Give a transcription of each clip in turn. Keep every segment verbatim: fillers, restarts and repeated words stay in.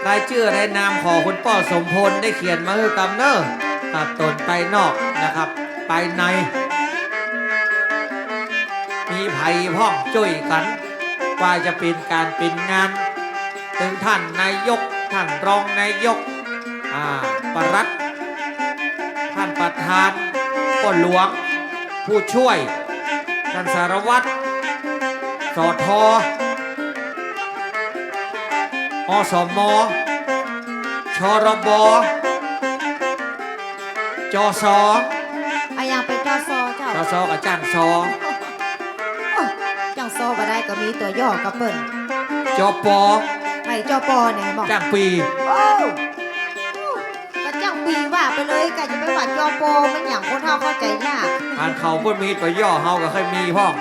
รายจื้อรายนามของคุณป้อสมพลได้เขียนมาหื้อกำเน่อ ครับ ต๋นไปนอกนะครับ ไปใน มีใผพ่องจ้วยกั๋น ว่าจะเป๋นก๋านเป๋นงาน เถิงต้านนายก ต้านรองนายก อ่า ปลัด ต้านประธาน ป้อหลวง ผู้จ้วย ต้านสารวัตร สอทอ อสม ชรบ จส อะหยังเป๋น จส เจ้า จส ก็จ้างซอ โอ้ จ้างซอบ่ได้ ก็มีตั๋วย่อกับเปิ้น จป ไอ้ จป เนี่ย บอก จ้างปี๋ โอ้ ก็จ้างปี๋ว่าไปเลย ก็อย่าไปว่า จป มันอย่างคนเฒ่าเข้าใจ๋ยาก อันเขาเปิ้นมีตั๋วย่อ เฮาก็ค่อยมีพ่อง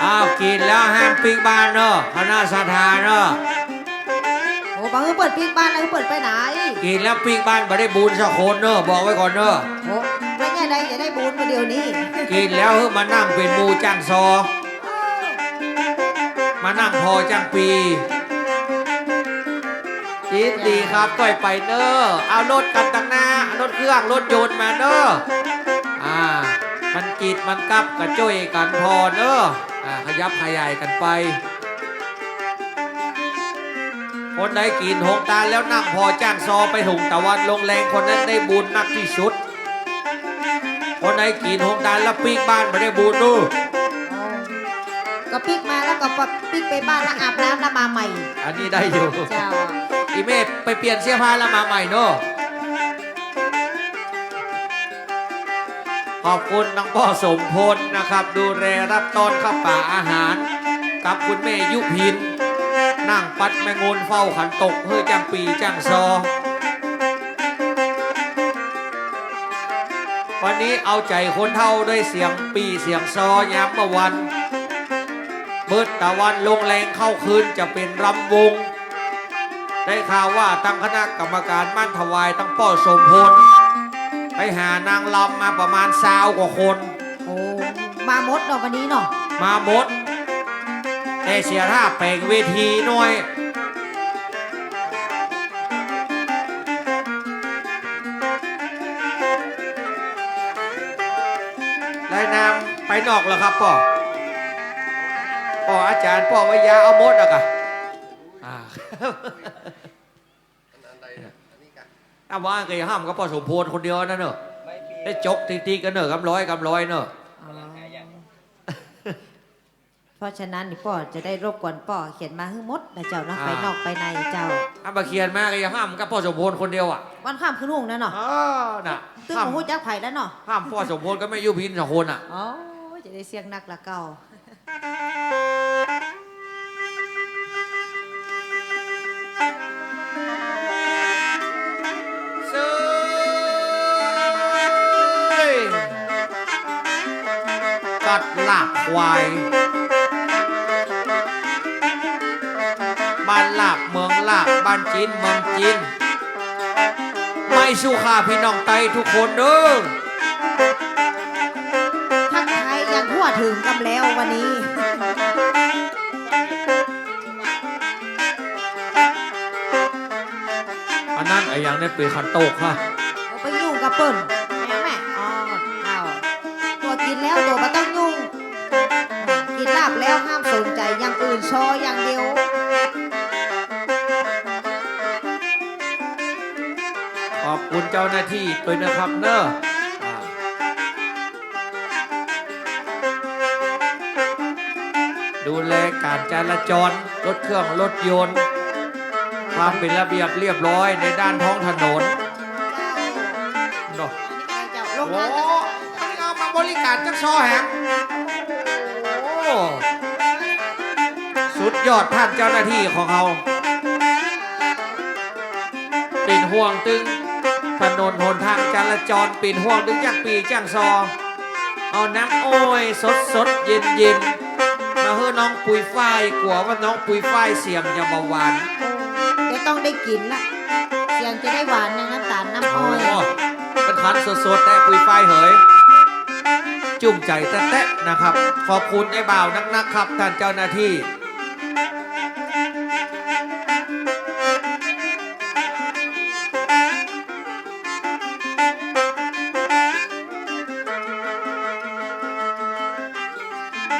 อ้าว กิ๋นแล้วห้ามปิ๊กบ้านเน่อ คณะศรัทธาเน่อ โอ้ บ่หื้อเปิ้นปิ๊กบ้านแล้ว หื้อเปิ้นไปไหน กิ๋นแล้วปิ๊กบ้านบ่ได้บุญสักคนเน่อ บอกไว้ก่อนเน่อ โอ้ ไปเนี่ยใดจะได้บุญมาเดี๋ยวนี้ กิ๋นแล้วหื้อมานั่งเป๋นหมู่จ้างซอ มานั่งผ่อจ้างปี๋ ยินดีครับ ก้อยไปเน่อ เอารถกั๋นตังหน้า รถเครื่อง รถยนต์มาเน่อ อ่า มันกิดมันกับก็จ้วยกั๋นผ่อเน่อ อ่า ขยับขยายกั๋นไป คนใดกิ๋นโฮงตานแล้วนั่งผ่อจ้างซอไปเถิงตะวันลงแลง คนนั้นได้บุญนักตี้สุด คนใดกิ๋นโฮงตานแล้วปิ๊กบ้านบ่ได้บุญเน่อ ก็ปิ๊กมาแล้วก็ปิ๊กไปบ้านแล้วอาบน้ำแล้วมาใหม่ อันนี้ได้อยู่ เจ้า อีแม่ไปเปลี่ยนเสื้อผ้าแล้วมาใหม่เน่อ ขอบคุณตังป้อสมพลนะครับ ดูแลรับต้อนข้าวป๋าอาหาร กับคุณแม่ยุพิน นั่งปัดแมงมุนเฝ้าขันตกหื้อจ้างปี๋จ้างซอ วันนี้เอาใจ๋คนเฒ่าด้วยเสียงปี๋เสียงซอยามเมื่อวัน เบิดตะวันลงแลงเข้าคืนจะเป๋นรำวง ได้ข่าวว่าตังคณะกรรมก๋านม่านถวายตังป้อสมพล ไปหานางรำมาประมาณซาวกว่าคน โอ้ มาหมดเนาะวันนี้เนาะ มาหมด แต่เสียท่าแป๋งเวทีหน้อย รายนามไปนอกแล้วครับป้อ ป้ออาจ๋ารย์ ป้อวิยา เอาหมดแล้วกะ อ่า ถ้าว่าก็อย่าห้ามกับป้อสมพลคนเดียวนั่นเน่อ ได้จกติ๊กๆ กั๋นเน่อ กำร้อยกำร้อยเน่อ อ๋อ เพราะฉะนั้นนี่ป้อจะได้รบกวนป้อเขียนมาหื้อหมดนะเจ้าเนาะ อ่า ไปนอกไปในเจ้า ถ้าบ่เขียนมาก็อย่าห้ามกับป้อสมพลคนเดียวอะ วันค่ำคืนฮุ่งนั่นเนาะ เออ น่ะ ตึง ห้าม บ่ฮู้จักใผแล้วเนาะ ห้ามป้อสมพลกับแม่ยุพินสองคนอะ อ๋อ จะได้เสี้ยงนักละเก้า เซ้ย กัดลาบควาย บ้านลาบเมืองลาบ บ้านจีนเมืองจีน ไมสุขาพี่น้องไตทุกคนเด้อ ทักทายอย่างทั่วถึงกำแล้ววันนี้ อันนั้นอะหยังเนี่ย เป๋นขันโตกฮะ เอาไปยุ่งกับเปิ้น แม่แม่ อ๋อ เฒ่า ตั๋วกิ๋นแล้วตั๋วบ่ต้องยุ่ง กิ๋นลาบแล้วห้ามสนใจ๋อย่างอื่น ซออย่างเดียว ขอบคุณเจ้าหน้าตี้ตวยนะครับเนอะ อ่า ดูแลก๋านจ๋ราจ๋ร รถเครื่องรถยนต์ ความเป๋นระเบียบเรียบร้อยในด้านท้องถนน เนาะ อันนี้ก็ได้เจ้า โรงงาน โอ้ อันนี้เอามาบริก๋านจักซอแหม โอ้ สุดยอดต้านเจ้าหน้าตี้ของเฮา เป๋นห่วงตึงถนนหนตางจ๋ราจ๋ร เป๋นห่วงตึงจ้างปี่จ้างซอ เอาน้ำอ้อยสดๆ เย็นๆ มาหื้อน้องปุยฝ้าย กั๋วว่าน้องปุยฝ้ายเสียงจะบ่หวาน เดี๋ยวต้องได้กิ๋นละ เสียงจะได้หวานอย่างน้ำต๋าลน้ำอ้อย โอ้ เปิ้นขันสดๆ แต๊ปุยฝ้ายเหย จุ่มใจ๋แต๊ๆ นะครับ ขอบคุณไอ้บ่าวนักๆ ครับ ต้านเจ้าหน้าตี้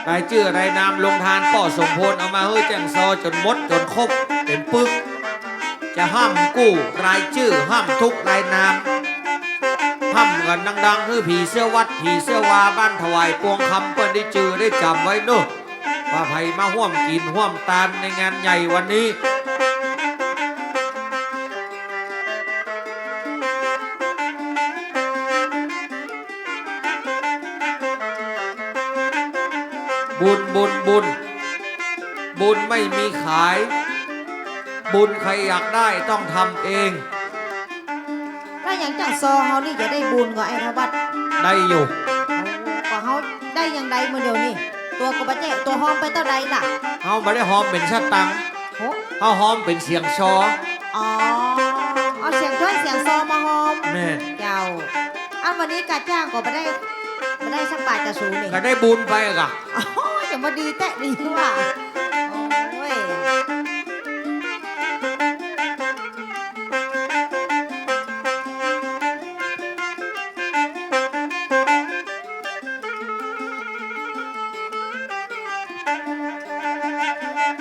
รายจื้อรายนามโฮงตานป้อสมภาร เอามาหื้อแจ้งซอจ๋นหมดจ๋นครบเป๋นปึก จะห้ามกู้รายจื้อ ห้ามทุกรายนาม ห้ามกั๋นดังๆ หื้อผีเสื้อวัด ผีเสื้อวาบ้านถวายปวงคำเปิ้นได้จื้อได้จ๋ำไว้เนาะ ว่าใผมาฮ่วมกิ๋นฮ่วมตานในงานใหญ่วันนี้ บุญ บุญ บุญ บุญไม่มีขาย บุญใครอยากได้ต้องทำเอง แล้วหยังจั้งซอเฮานี่จะได้บุญก่อไอ้ทวัฒน์ ได้อยู่ ก็เฮาได้อย่างใดมื้อเดียวนี่ ตั๋วก็บ่แจ้ ตั๋วฮอมไปเต้าใดล่ะ เฮาบ่ได้ฮอมเป๋นสตางค์ โห เฮาฮอมเป๋นเสียงซอ อ๋อ เอาเสียงถ้วยเสียงซอมาฮอม แม่น เจ้า อันวันนี้ก๋าจ้างก็บ่ได้ บ่ได้สักบาทจะสูนี่ ก็ได้บุญไปอะกะ โอ้ย จะบ่ดีแต๊ดีว่า โอ้ย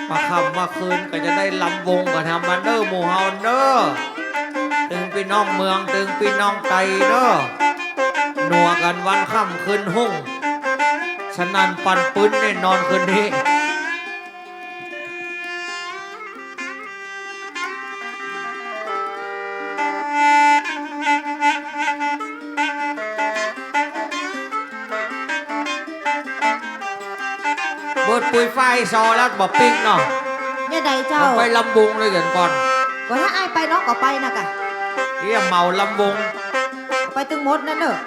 มาค่ำมาคืนก็จะได้ลำวงกั๋นทำมาเน้อหมู่เฮาเน้อ ตึงปี้น้องเมือง ตึงปี้น้องไตเน้อ นัวกั๋นวันค่ำคืนฮุ่ง สนั่นปั่นปื๊ดแน่นอนคืนนี้ เบิดปุยฝ้ายซอแล้วบ่ปิ๊กเนาะ เนี่ยใดเจ้า เอาไปลำวงเลยเดี๋ยวก่อน ก็ถ้าอ้ายไปน้องก็ไปนะกะ เอี้ยเหมาลำวง ไปตึงหมดนั่นเนอะ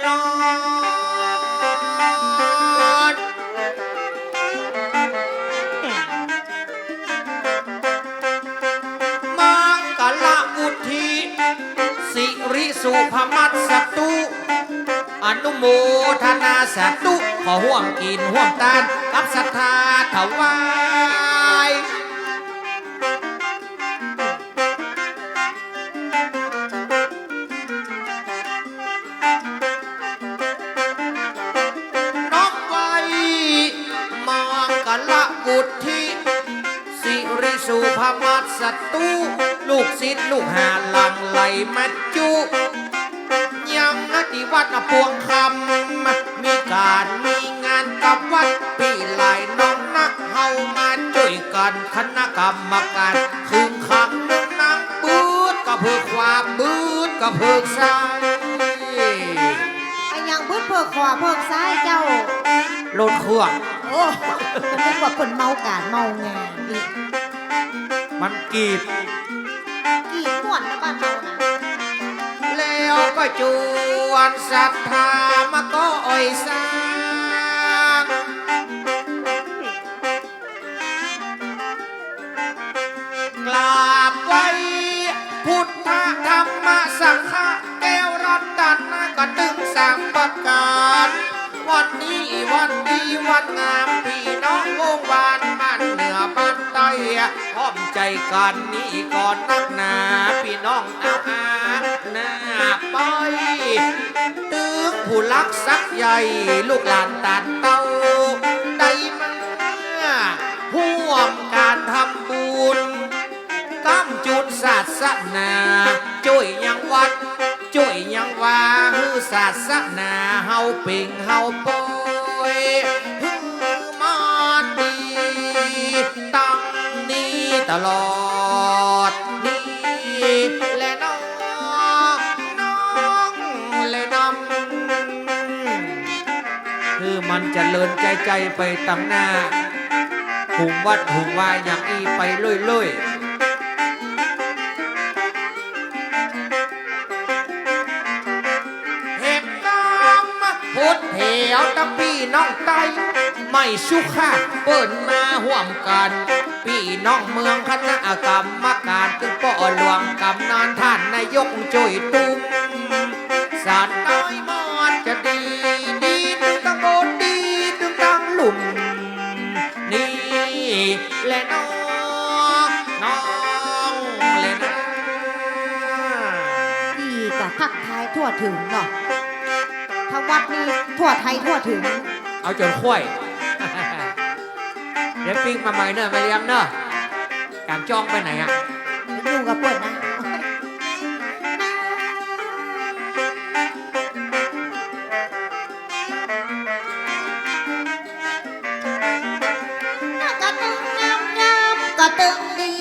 ลอด มังคละวุฒิ สิริสุภมัสสตุ อนุโมทนาสาธุ ขอฮ่วมกิ๋นฮ่วมตานกับศรัทธาถวาย น้อมไหว้ มังคละวุฒิ สิริสุภมัสสตุ ลูกศิษย์ลูกหาหลั่งไหลมาจุ ยังตี้วัดปวงคำ มีก๋านมีงานกับวัดปี้หลายน้องนะ เฮามาจ้วยกั๋น คณะกรรมก๋าน คึงคักนัก บึดกระเพิกขวา บึดกระเพิกซ้าย อะหยังบึดเพิกขวาเพิกซ้ายเจ้า รถเครื่อง โอ้ นึกว่าเปิ้นเมาก๋านเมางานนี่ มันกรีด กรีดม่วนนะบ้านเฮานะ แล้วก็จวนศรัทธามาก่ออ้อยสร้าง กราบไหว้พุทธธรรมสังฆะ แก้วรัตนะกะตึงสามประก๋าน วันนี้วันดีวันงาม ปี้น้องวงวานบ้านเหนือบ้านใต้ พร้อมใจ๋กั๋นนี่ก่อนนักหนา ปี้น้องเอาอาหน้าไป ตึงผู้หลักศักดิ์ใหญ่ ลูกหลานตานเต้า ได้มาฮ่วมก๋านทำบุญ ก้ำจุนศาสนา จ้วยยังวัด จ้วยยังวา หื้อศาสนาเฮาเป่งเฮาปอย หื้อมันดี ตังนี้ตลอด นี่แหละน้อง น้องแหละนำ หื้อมันเจริญใจ้ๆ ไปตังหน้า หุงวัดหุงวาอย่างอี้ไปเรื่อยๆ เห็นน้ำพุทธแถวตะปี้น้องใต้ ไม่สุขะเปิ้นมาฮ่วมกั๋น ปี้น้องเมืองคณะกรรมก๋าน ตึงป้อหลวงกำนันต้านนายกจ้วยตุ้ม สานใต้มันจะดี ดีตึงตังบน ดีตึงตังลุ่ม นี่แหละน้อง น้องแหละนะ ทักทายทั่วถึงเนาะ ทางวัดนี่ทั่วไทยทั่วถึง เอาจ๋นควย เดี๋ยวปิ๊กมาใหม่เน่อ แม่เลี้ยงเน่อ ก๋านจ้องไปไหนอะ อยู่กับเปิ้นนะ กระตึงงามยามกระตึงดี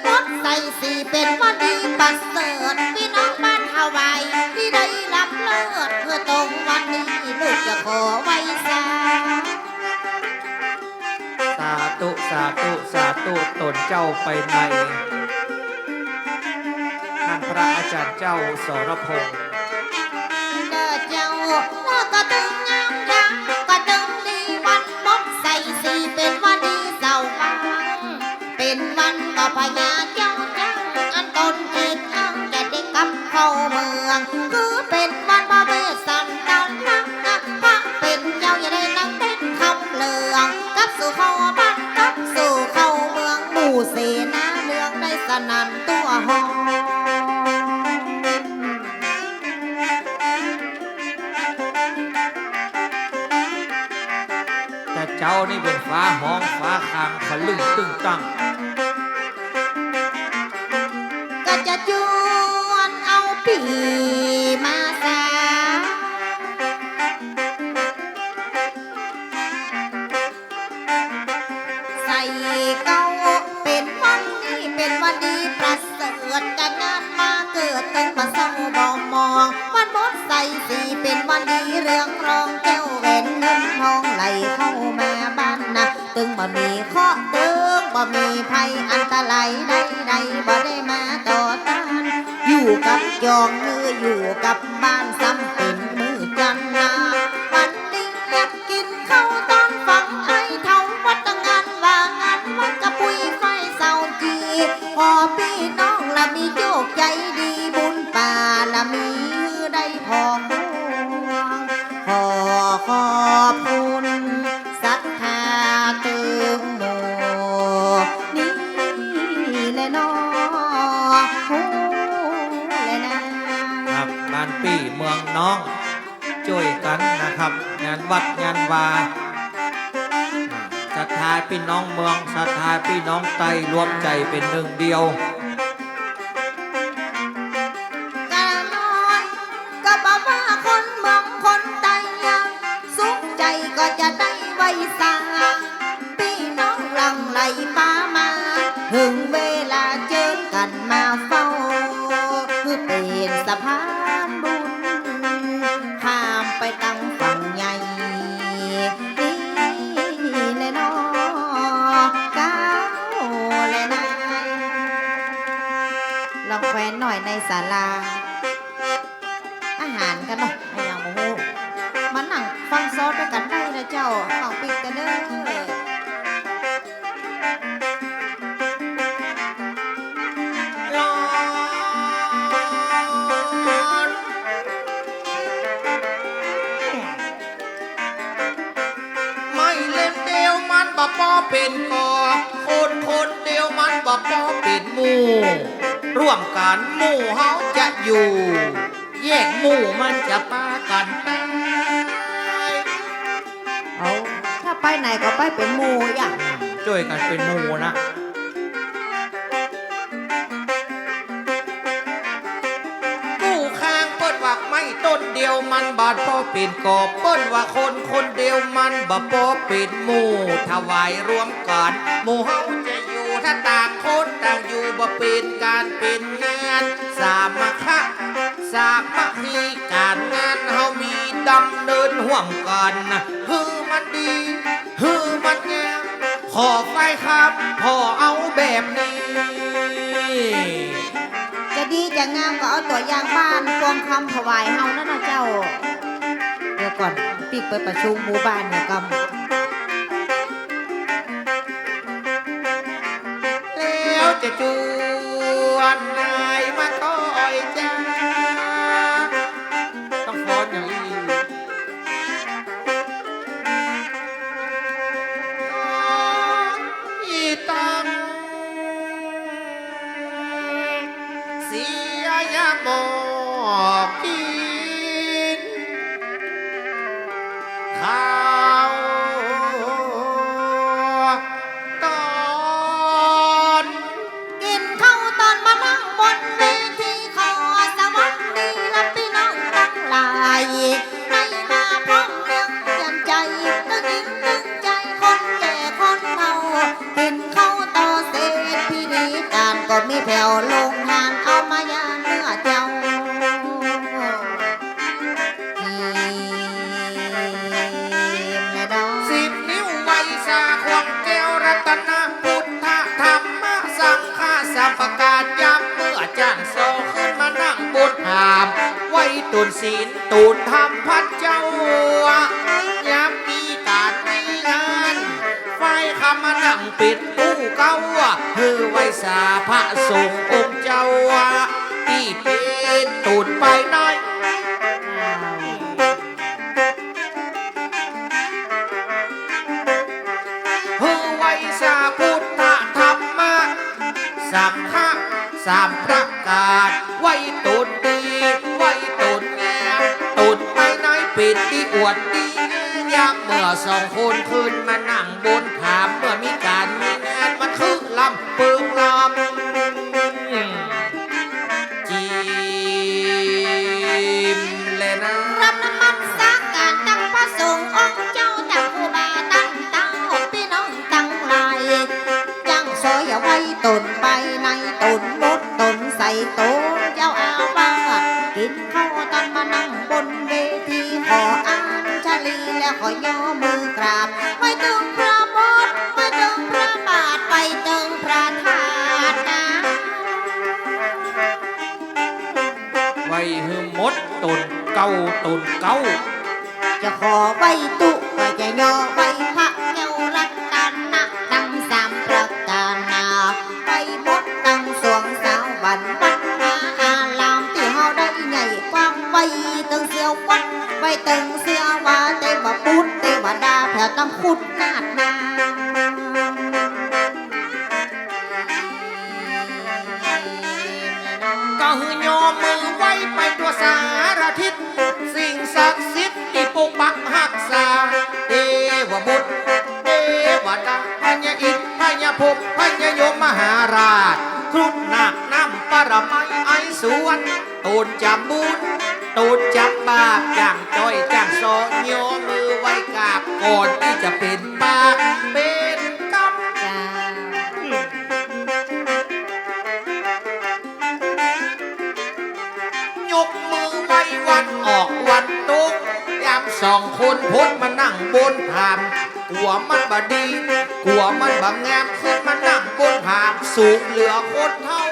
มดใส่สีเป๋นวันดีประเสริฐ ปี้น้องบ้านฮาวายตี้ได้รับเลิศ เพื่อตรงวันนี้ลูกจะขอไหว้สา สาธุ สาธุ สาธุ ตนเจ้าไปใน ท่านพระอาจารย์เจ้าสรพงษ์ เด้อเจ้า ว่ากระตึงงามยามกระตึงดี วันมดใส่สีเป๋นวันดีเสาร์วัน เป๋นวันก็พญาเจ้าจัง อันตนจิตอังจะได้กลับเข้าเมือง คือเป๋นวันพระเวสสันดร พระเป๋นเจ้าอย่าได้นั่งเต้นคำเหลือง กลับสู่เข้าบ้าน กลับสู่เข้าเมือง หมู่เสนาเมืองได้สนั่นทั่วห้อง แต่เจ้านี่เป๋นฟ้าฮ้องฟ้าคาง ขะลึ่งตึงตัง ก็จะจวนเอาปี้มาสา ใส่เก๊า เป๋นวันนี้เป๋นวันดีประเสริฐ จัดงานมาเกิดตึงบ่เศร้าบ่หมอง วันมดใส่สีเป๋นวันดีเรืองรอง แก้วแหวนเงินทองไหลเข้ามาบ้านนะ ตึงบ่มีเคราะห์ ตึงบ่มีภัย อันตรายใดๆ บ่ได้มาต่อต้าน อยู่กับจองมือ อยู่กับบ้าน ซ้ำเป๋นมื้อจันทร์นะ วันนี้ กิ๋นข้าวตอนฟังไอ้เฒ่าวัดงานว่า งานวัดกะปุ้ยไฟเสาจี ขอปี้น้องละมีโจคใจ๋ดี บุญปารมีหื้อได้พอง ขอขอบคุณศรัทธาตึงหมู่ นี่แหละเนาะ ฮู้แหละนะ ครับ บ้านปี้เมืองน้อง จ้วยกั๋นนะครับ งานวัดงานวา ศรัทธาปี้น้องเมือง ศรัทธาปี้น้องใต้ รวมใจ๋เป๋นนึ่งเดียว กะน้อย กะบ่ว่าคนเมืองคนใต้ สุขใจ๋ก็จะได้ไหว้สา ปี้น้องหลั่งไหลป๋ามา เถิงเวลาเจิญกั๋นมาเฝ้า คือเป๋นสะพานบุญ ข้ามไปตังฝั่งใหญ่ นี่แหละเนาะ เก๊าแหละนาย ลองแขวนหน่อยในศาลา อาหารกั๋นเนาะ อะหยังบ่ฮู้ มานั่งฟังซอดตวยกั๋นได้นะเจ้า ฟังปิ๊กกั๋นเน่อ ไม้เล่มเดียวมันบ่ปอเป๋นกอ คนคนเดียวมันบ่ปอเป๋นหมู่ ร่วมกั๋นหมู่เฮาจะอยู่ แยกหมู่มันจะปากั๋นต๋าย เอา ถ้าไปไหนก็ไปเป๋นหมู่อะ จ้วยกั๋นเป๋นหมู่นะ กู้ข้างเปิ้นว่าไม้ต้นเดียวมันบ่ปอเป๋นกอ เปิ้นว่าคนคนเดียวมันบ่ปอเป๋นหมู่ ถวายรวมกั๋น หมู่เฮาจะอยู่ ถ้าต่างคนต่างอยู่ บ่เป๋นก๋านเป๋นงาน สามัคคะ สามัคคี ก๋านงานเฮามีดำเนินฮ่วมกั๋น หื้อมันดี หื้อมันงาม ขอไฟคำ ขอเอาแบบนี้ จะดีจะงามก็เอาตั๋วอย่างบ้านปวงคำถวายเฮานั่นนะเจ้า เดี๋ยวก่อน ปิ๊กไปประชุมหมู่บ้านเดี๋ยวก่อน แล้วจะจวนนายมาต้อยจา ต้องฟ้อนอย่างอี้ อีตัง เสียยาหมอก กิ๋นข้าวต๋อน กิ๋นข้าวต๋อนมานั่งบนเวที ขอสวัสดีละปี้น้องตังหลาย ได้มาพร้อมเนืองเตียมใจ๋ ตึงหญิงตึงจาย คนแก่คนเฒ่า กิ๋นข้าวต๋อนเสร็จพิธีก๋านก็มีแผวโฮงหานเอามาหยาดเมื่อเจ้า สิบนิ้วไหว้สาขวางแก้วรัตนะ พุทธะ ธัมมะ สังฆะ สามประก๋าน ยามเมื่อจ้างสอขึ้นมานั่งบนหาม ไหว้ต๋นศีลต๋นธรรมพระเจ้า ยามมีก๋านมีงาน ฝ่ายข้ามานั่งเป๋นผู้เก๊า หื้อไหว้สาพระสงฆ์องค์เจ้า ตี้เป๋นต๋นไปใน หื้อไหว้สาพุทธะ ธัมมะ สังฆะ สามประก๋าน ไหว้ต๋นดี ไหว้ต๋นงาม ต๋นไปในเป๋นตี้อวดตี้ ยามเมื่อสองคนขึ้นมานั่งบนหาม เมื่อมีก๋านมีงานมันคึกลำเปิงลำ จิ๋มแลนะ กราบนมัสก๋านตังพระสงฆ์องค์เจ้า ตังครูบาตังเต้า ปี้น้องตังหลาย จ้างสออย่าไหว้ต๋นไปใน ต๋นมดต๋นใส ต๋นเจ้าอาวาส กิ๋นข้าวต๋อนมานั่งบนเวที ขออัญชลีแล้วขอย่อมือกราบ ไหว้ตึงพระมด ไหว้ตึงพระบาท ไหว้ตึงพระธาตุนะ ไหว้หื้อหมดต๋นเก้าต๋นเก้า จะขอไหว้ตุ๊ ก็จะย่อไหว้พระแก้วรัตนะตังสามประก๋านนา ไหว้หมดตังสวงสวรรค์วัดวาอารามตี้เฮาได้ใหญ่กว้าง ไหว้ตึงเสียววัด ไหว้ตึงเสียวาเตวปุตรเตวดาแผวตังคุดนาฏนาง ก็หื้อย่อมือไหว้ไปทั่วสารทิศ สิ่งศักดิ์สิทธิ์ตี้ปกปักฮักษา เตวบุตร เตวดา พญาอินทร์ พญาพรหม พญายมมหาราช ครุฑนาคน้ำปรมัยไอสวรรค์ ต๋นจ๋ำบุญ ต๋นจ๋ำบาป จ้างจ้อยจ้างสอ ย่อมือไหว้กราบ ก่อนตี้จะเป๋นบาปเป๋นกรรม จ้า ยกมือไหว้วันออกวันตก ยามสองคนพ้นมานั่งบนหาม กั๋วมันบ่ดี กั๋วมันบ่งาม ขึ้นมานั่งบนหามสูงเหลือคนเฒ่า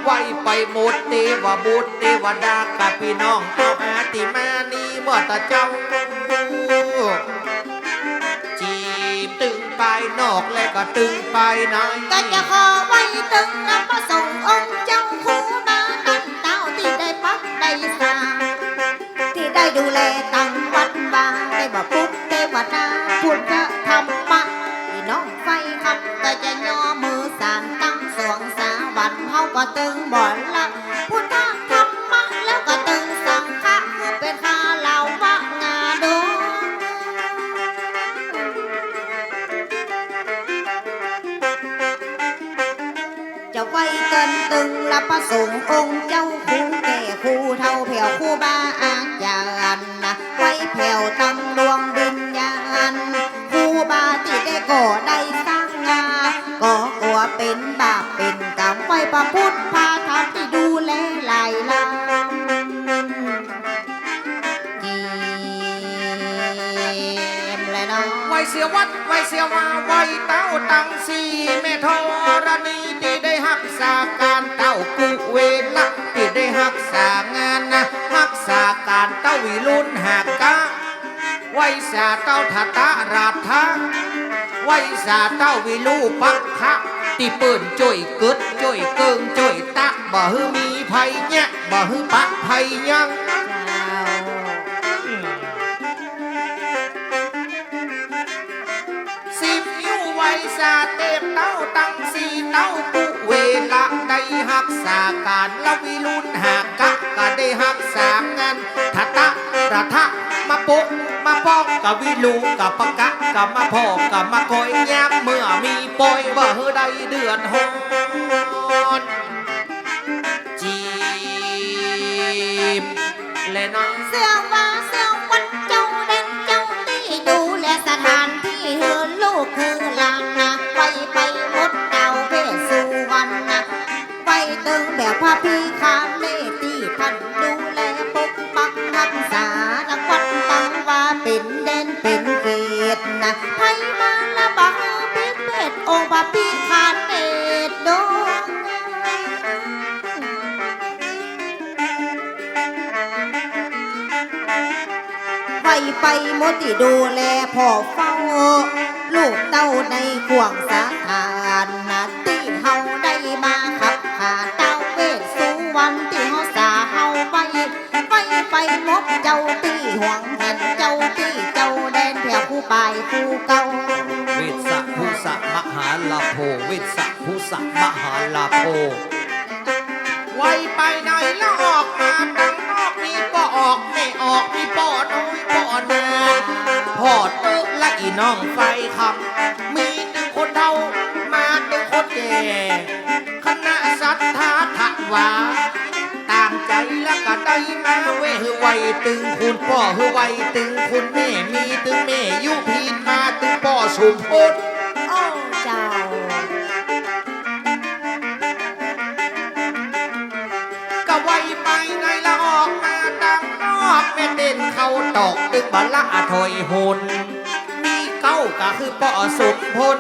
ไหว้ไปหมดเตวบุตรเตวดา กับปี้น้องเต้าอาติมานีเมื่อตะเจ้า จิ๋มตึงปายนอกและก็ตึงปายใน ก็จะขอไหว้ตึงพระสงฆ์องค์เจ้า ครูบาตังเต้าตี้ได้ปักได้สร้าง ตี้ได้ดูแลตังวัดวา เตวปุตรเตวดา พุทธะ ธัมมะ ปี้น้องใฝ่ธรรม ก็จะย่อมือสานตังสวงสวรรค์เฮาก็ตึงบ่ละ พุทธะ ธัมมะ แล้วก็ตึงสังฆะ คือเป๋นคารวะงาดู จะไหว้เกินตึงละพระสงฆ์องค์เจ้า ครูแก่ครูเฒ่า แผวครูบาอาจ๋ารย์นะ ไหว้แผวตังดวงวิญญาณ ครูบาตี้ได้ก่อได้สร้างงา ก็กั๋วเป๋นบาปเป๋นกรรม ไหว้พระพุทธพระธรรมตี้ดูแลหลายลำ จิ๋มแลเนาะ ไหว้เสียวัด ไหว้เสียวา ไหว้เต้าตังสี่แม่ธรณี ตี้ได้ฮักษาก๋าน เต้ากุเวละ ตี้ได้ฮักษางานนะ ฮักษาก๋าน เต้าวิรุฬหากะ ไหว้สาเต้าธตราชะ ไหว้สาเต้าวิรูปักขะ ตี้เปิ้นจ้อยเกิดจ้อยเกิงจ้อยตะ บ่หื้อมีภัยเยียะ บ่หื้อปะภัยยัง เจ้า สิบนิ้วไหว้สาเตพเต้าตังสี่เต้า กุเวละได้ฮักษาก๋าน ละวิรุฬหากะ ได้ฮักษางาน ทะทะ ทะทะ มาปกมาป้อง กะวิรู กะปะกะ กะมาพอก กะมาคอย ยามเมื่อมีปอย บ่หื้อได้เดือดฮ้อน จีบ และนะ เสื้อว่าเสื้อวันเจ้าแดนเจ้าตี้ ดูแลสถานตี้หื้อลูกหื้อหลานนะ ไวไปหมดเต้าเวสสุวรรณนะ ไวตึงแบบพระพิฆเนศตี้ท่านดูแลปกปักฮักษา ตังวัดตังวาเป๋นแดนเป๋นเขตนะ ใผมาละบ่หื้อผิดเพศองค์พระพิฆเนศดอก ไวไปหมดตี้ดูแลผ่อเฝ้า ลูกเต้าในข่วงสถานนะ ตี้เฮาได้มาขับขานท้าวเวสสุวรรณ ตี้เฮาสาเฮาไว ไวไปหมดเจ้าตี้ หวงแหนเจ้าตี้ เจ้าแดนแผ่คู่ปายคู่เก่า เวสสะภุสะมหาลาโภ เวสสะภุสะมหาลาโภ ไวไปไหนละออกมาตังนอก มีป้อออกแม่ออก มีป้อน้อยป้อนา ป้อเต๊อะละอี่น้องไฟคำ มีตึงคนเฒ่ามาตึงคนแก่ คณะศรัทธาถวายตางใจ๋ละก็ได้มาแว่ หื้อไวตึงคุณป้อ หื้อไวตึงคุณแม่ มีตึงแม่ยุพิน มาตึงป้อสมพล โอ้เจ้า ก็ไวไปไหนละออกมาตังนอก แม่เต้นเข้าตอกตึงบ่ละถอยหน มีเก๊าก็คือป้อสมพล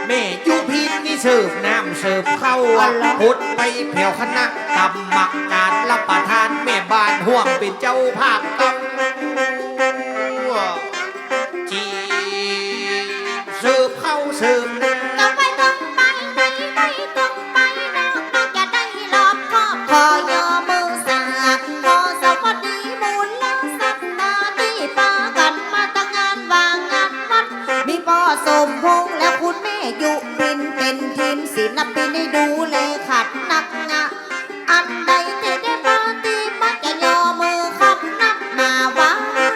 แม่ยุพินนี่เสิร์ฟน้ำเสิร์ฟข้าว อ๋อเหรอ หดไปแผ่วคณะกรรมการรับประทาน แม่บ้านฮ่วมเป๋นเจ้าภาพเก๊า จีเสิร์ฟข้าวเสิร์ฟน้ำ ก็ไวตึงไปไหน ไวตึงไปนอก ก็จะได้รอบคอบ ขอยอมือสาก ขอสวัสดีมูลศรัทธาตี้ปากั๋นมาตังงานว่างงานวัด มีป้อสมพงษ์และคุณแม่ยุพินเป๋นทีมศิลปินได้ดูแลขัดนักงะ อันใดตี้ได้ปาตี้มาจะยอมือคำนับมาว่ากั๋น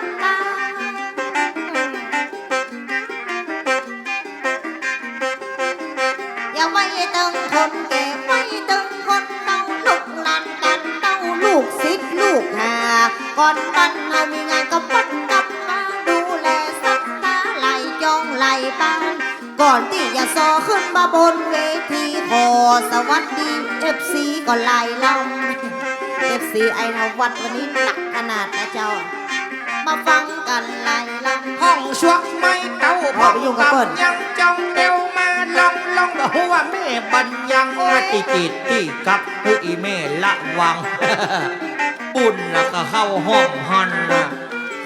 อย่าไวตึงคนแก่ ไวตึงคนเฒ่า ลูกหลานตันเต้า ลูกศิษย์ลูกหา ก่อนบ้านเฮามีงานก็ปัดกลับมาดูแลศรัทธาหลายจ้องหลายบ้าน ก่อนตี้จะซอขึ้นมาบนเวที ขอสวัสดีเอฟซีก่อนหลายลำ เอฟซีไอ้นวัดวันนี้หนักขนาดนะเจ้า มาฟังกั๋นหลายลำ ห้องสวกไม้เต้า พ่อง ไปยุ่งกับเปิ้น ยังจ้องเตียวมาลองลอง บ่ฮู้ว่าแม่บันยัง โอ้ย ตี้ติดตี้กับ เฮ้ย อีแม่ระวัง บุญละก็เข้าห้องหั้นละ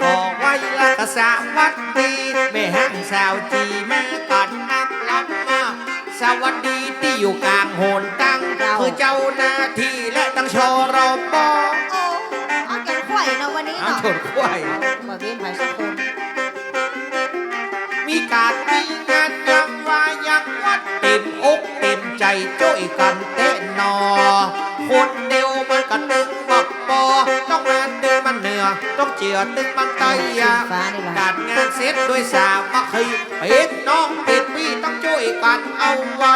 ขอไวละก็สวัสดี แม่ฮังสาวจีมากั๋นนักลำมา สวัสดีตี้อยู่กลางหนตัง เจ้า คือเจ้าหน้าที่และตัง ชรป. โอ้ เอาแกงขวัญเนาะวันนี้เนาะ เอาแกงขวัญ บ่เว้นใผสักคน มีก๋านมีงานยังว่ายังวัด เต๋มอกเต๋มใจ๋จ้วยกั๋นแต๊หนอ คนเดียวมันก็ตึงบ่ปอ ต้องมาตึงมันเหนือ ต้องเจื้อตึงมันใต้อะ สีฟ้านี่หว่า ก๋านงานเสร็จโดยสามัคคี เป๋นน้องเป๋นปี้ต้องจ้วยกั๋นเอาไว้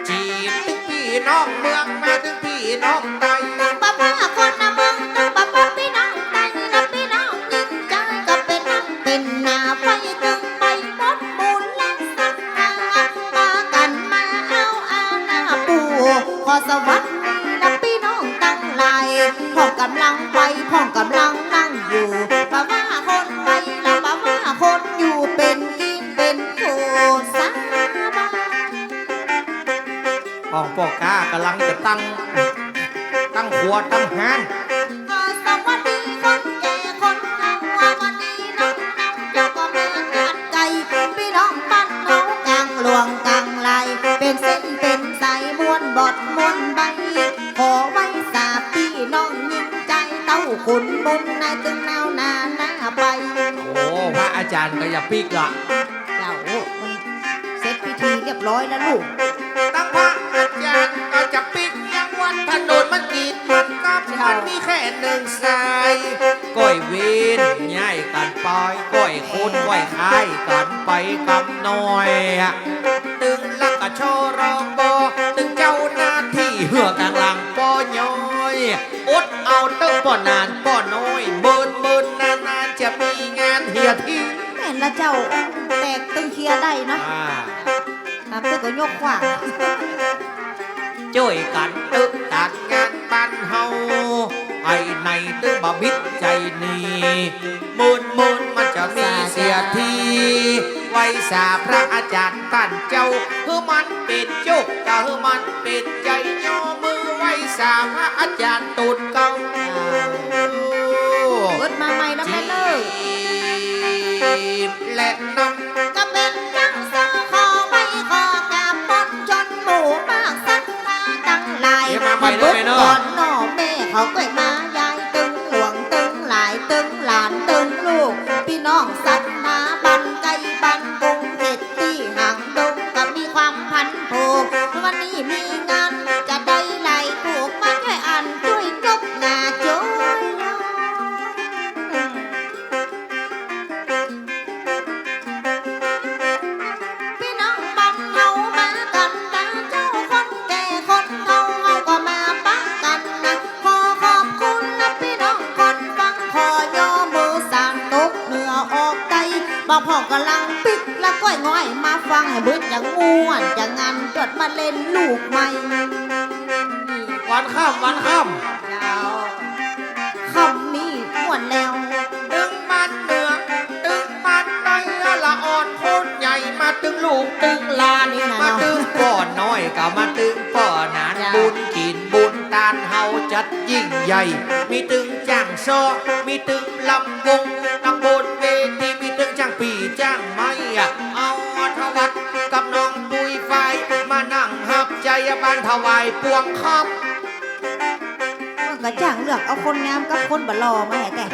จีบตึงปี้น้องเมือง มาตึงปี้น้องใต้ ตึงบ่าว่าคนละเมือง ตึงบ่าว่าปี้น้องใต้ และปี้น้องยิ่งใจ๋ ก็เป๋นน้ำเป๋นนา ไวตึงไปหมดมูลศรัทธา ปากั๋นมาเอาอาณาปู่ ขอสวัสดีนะปี้น้องตังหลาย พ่องก๋ำลังไป พ่องก๋ำลังนั่งอยู่ บ่าว่าคนไป และบ่าว่าคนอยู่ เป๋นกิ๋นเป๋นโกสาบาน พ่องป้อก๊าก๋ำลังจะตั้ง ตั้งครัวตั้งฮ้าน ขอสวัสดีคนแก่คนเฒ่า วันนี้น้องนำเจ้าก็มาจัดไก่ ปี้น้องบ้านเฮากลางหลวงกลางไร่ เป๋นเส้นเป๋นสายม่วนบอดม่วนใบ ขอไวสาบปี้น้องยิ่งใจ๋ เต้าขุนมูลนายตึงนาวนาหน้าไป โอ้ พระอาจ๋ารย์ก็จะปิ๊กละ เจ้า มันเสร็จพิธีเรียบร้อยแล้วลูก ตังพระอาจ๋ารย์ก็จะปิ๊ก ยังวัดถนนมัน คนไหว้คล้ายกั๋นไปกำน้อย ตึงละกะชอรองบอ ตึงเจ้าหน้าตี้เฮือกลางหลังป้อน้อย อดเอาเต๊อะป้อหนานป้อน้อย เมินเมินนานๆ จะมีงานเฮียตี้ แม่นละเจ้า แตกตึงเคลียร์ได้เนาะ อ่า ต๋ามตึกก็ยกขว้าง จ้วยกั๋นเต๊อะตานงานบ้านเฮา ไอ้ไหนตึงบ่มิดใจ๋หนี เมินเมินมันจะมีเสียที ไหว้สาพระอาจ๋ารย์ต้านเจ้า หื้อมันเป๋นโจ๊ก กะหื้อมันเป๋นใจ๋ ยอมือไหว้สาพระอาจ๋ารย์ตนเก่า เปิดมาใหม่นะแม่เนอะ จีบและนำ ก็เป๋นจั้งเซา ขอไหว้ขอกราบปวงจนหมู่มากศรัทธาตังหลาย เดี๋ยวมาใหม่นะแม่เนอะ ก่อนหน้อแม่เขาก็มายาย ตึงหลวงตึงหลาย ตึงหลานตึงลูก ปี้น้องศรัทธาบ้านไก๋บ้านกุง เขตตี้ห่างดง ก็มีความผันผวน วันนี้มีงานจะได้หลายผูก มาจ้วยอันจ้วยจบหน้าจ้วย ปี้น้องบ้านเฮามากั๋นตาเจ้า คนแก่คนเฒ่าเฮาก็มาปะกั๋นนะ ขอขอบคุณนะปี้น้องคนฟัง ขอยอมือสานตกเหนือออกใต้ บ่าพ่องก๋ำลังปิ๊กละก้อยง่อย มาฟังหื้อบึดจะม่วนจะงัน จวดมาเล่นลูกใหม่ วันค่ำ วันค่ำ เจ้า ค่ำนี้ม่วนแล้ว ตึงบ้านเหนือ ตึงบ้านใต้ ละอ่อนคนใหญ่ มาตึงลูกตึงหลาน นี่นะเนาะ มาตึงป้อน้อย ก็มาตึงป้อหนาน เจ้า บุญกิ๋นบุญตานเฮาจัดยิ่งใหญ่ มีตึงจ้างซ้อ มีตึงลำวง ตังบนเวที มีตึงจ้างปี่จ้างไม้อะ เอาทวัดกับน้องปุ้ยฝ้าย มานั่งฮับใจ๊บ้านถวายปวงครับ มันก็จ้างเลือกเอาคนงามกับคนบ่หล่อมาให้แต่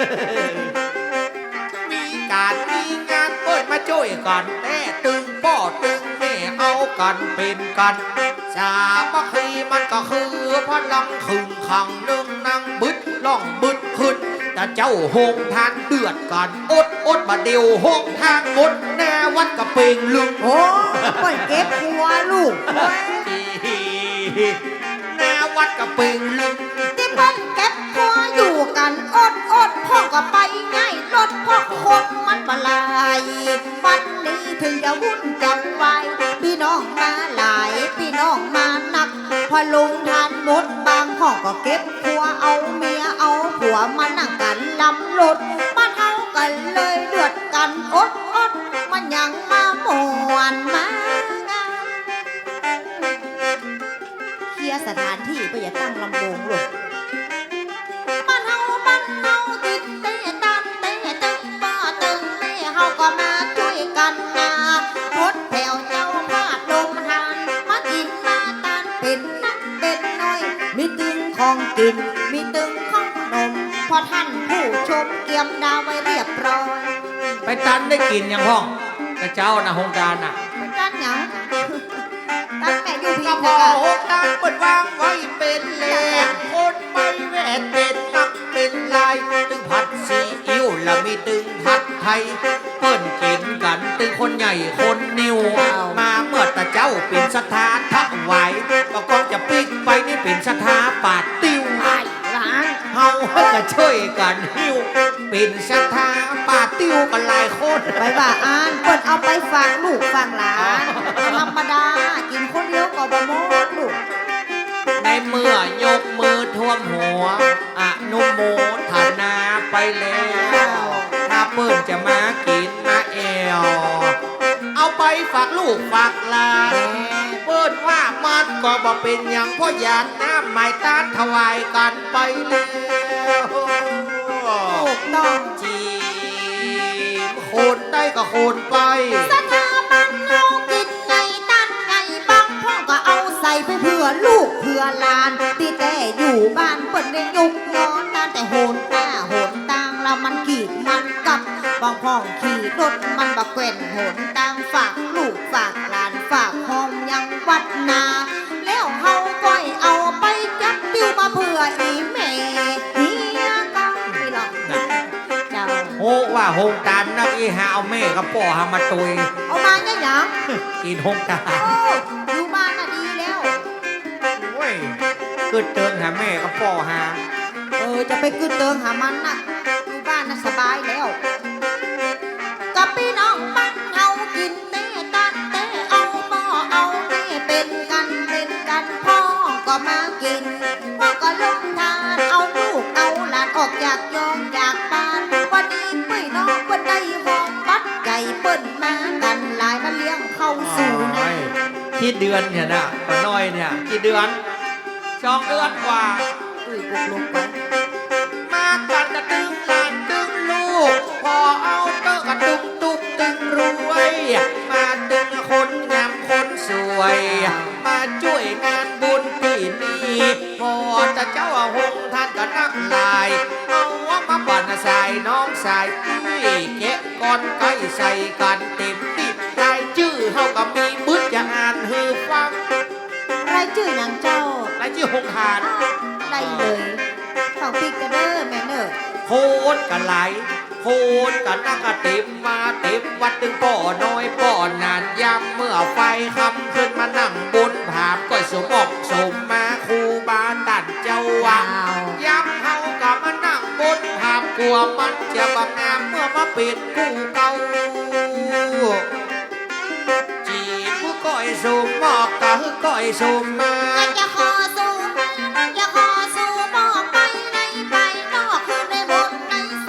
มีก๋านมีงานเปิ้นมาจ้วยกั๋นแต๊ ตึงป้อตึงแม่เอากั๋นเป๋นกั๋น สามัคคีมันก็คือพลัง ขึงขังนึ่งนั่งบึดล่องบึดขึ้น ตาเจ้าโฮงทานเดือดกั๋น อดอดบ่าเดี่ยวโฮงทานหมด หน้าวัดก็เป่งลึง โอ้ เปิ้นเก็บครัวลูก หน้าวัดก็เป่งลึง ตี้เปิ้นเก็บครัวอยู่กั๋นอดอด พ่องก็ไปง่าย รถพ่องคนมันบ่หลาย วันนี้เถิงจะวุ่นจะวาย ปี้น้องมาหลาย ปี้น้องมานัก พอโฮงทานหมด บางพ่องก็เก็บครัว เอาเมียเอาผัวมานั่งกั๋นลำรถ บ้านเฮาก็เลยเดือดกั๋นอดอด มันยังมาม่วนมางาน เคลียร์สถานตี้ บ่อย่าตั้งลำวงลูก บ้านเฮา บ้านเฮา ติดเต๊ะตานเต๊ะ ตึงป้อตึงแม่เฮาก็มาจ้วยกั๋นนา พดแผ่วเจ้าภาพโฮงทาน มากิ๋นมาตานเป๋นนักเป๋นน้อย มีตึงของกิ๋น มีตึงของนม พ่อต้านผู้ชมเกียมดาวไว้เรียบร้อย ไปตานได้กิ๋นหยังพ่อง แต่เจ๊านะ โฮงตานน่ะ ตานหยัง ตานแม่อยู่พี้ ก็บ่าโฮงตานเปิ้นวางไว้เป๋นแหล่ง คนไปแวะเป๋นนักเป๋นหลาย ตึงผัดซีอิ๊ว ละมีตึงผัดไทย เปิ้นกิ๋นกั๋นตึงคนใหญ่คนนิ่ว อ้าว มาเมื่อตาเจ๊าเป๋นศรัทธาถวาย ก็คงจะปิ๊กไปนี่เป๋นศรัทธาปาดติ้ว อ้าย หลาน เฮาก็จ้วยกั๋นหิ้ว เป๋นศรัทธาปาดติ้วกั๋นหลายคน ไปว่าอั้น เปิ้นเอาไปฝากลูกฝากหลาน อ๋อ ธรรมดา กิ๋นคนเดียวก็บ่หมดลูก ในเมื่อยกมือท่วมหัว อนุโมทนาไปแล้ว ถ้าเปิ้นจะมากิ๋นมาแอ่ว เอาไปฝากลูกฝากหลาน เปิ้นว่ามันก็บ่เป๋นหยัง เพราะหยาดน้ำหมายตานถวายกั๋นไปแล้ว ถูกต้อง จี๋ม คนใต้ก็คนไป ศรัทธาบ้านเฮากิ๋นไงตานไง บางพ่องก็เอาใส่ไปเผื่อลูกเผื่อหลาน ตี้แต๊อยู่บ้านเปิ้นได้ยกยอตาน แต่หนต้าหนตางละมันกีดมันกั๊บ บางพ่องขี่รถมันบ่แกว่นหนตาง ฝากลูกฝากหลาน ฝากฮอมยังวัดนา แล้วเฮาก้อยเอาไปจับปิ้วมาเผื่ออี่แม่เฮียกั๋นนี่หรอก น่ะ เจ้า โอ้ ว่า โฮงตานนักอี้ หาเอาแม่กับป้อหามาตวย เอามาจะหยัง กิ๋นโฮงตาน โอ้ อยู่บ้านน่ะดีแล้ว โอ้ย กึ๊ดเติงหาแม่กับป้อหา เออ จะไปกึ๊ดเติงหามันน่ะ อยู่บ้านน่ะสบายแล้ว กับปี้น้องปันเฮากิ๋น เต๊ตัดเต๊เอา บ่เอาแม่ เป๋นกั๋นเป๋นกั๋น พ่อก็มากิ๋น พ่อก็ลงทาน เอาลูกเอาหลานออกจากยองจากบ้าน วันนี้ปุ้ยน้องเปิ้นได้หอมบัดใหญ่ เปิ้นมากั๋นหลาย มาเลี้ยงเข้าสู่นะ โอ้ย กี่เดือนเนี่ยนะ ป้าน้อยเนี่ย กี่เดือน สองเดือนกว่า อุ้ย ปุกลุกไป มากั๋นกะตึงหลานตึงลูก พอเอาเต๊อะกะตึงตุ๊กตึงรวย มาตึงคนงามคนสวย มาจ้วยงานบุญปี๋นี้ พอจะเจ้าโฮงตานกะนักหลาย เอามาบั้นสายน้องสายปี้ แกะกรใก้ใส่กั๋นเต๋มตี้ รายจื้อเฮากะมีบึด จะอ่านหื้อฟัง รายจื้อหยังเจ้า รายจื้อโฮงตาน ได้เลย ฟังปิ๊กกะเน่อแม่เน่อ คนกะหลาย คนกะนักกะเต๋ม มาเต๋มวัดตึงป้อน้อยป้อหนาน ยามเมื่อไฟค่ำขึ้นมานั่งบนผาม ก้อยสมออกสมมาครูบาต้านเจ้าว่า เจ้า ยามเฮากะมานั่งบนผาม กั๋วมันจะบ่งาม เมื่อมาเป๋นกู้เก่า จีบผู้ก้อยสมออกกะหื้อก้อยสมมา จะขอสมมา จะขอสมออกไปในภายนอก คือในบนในใส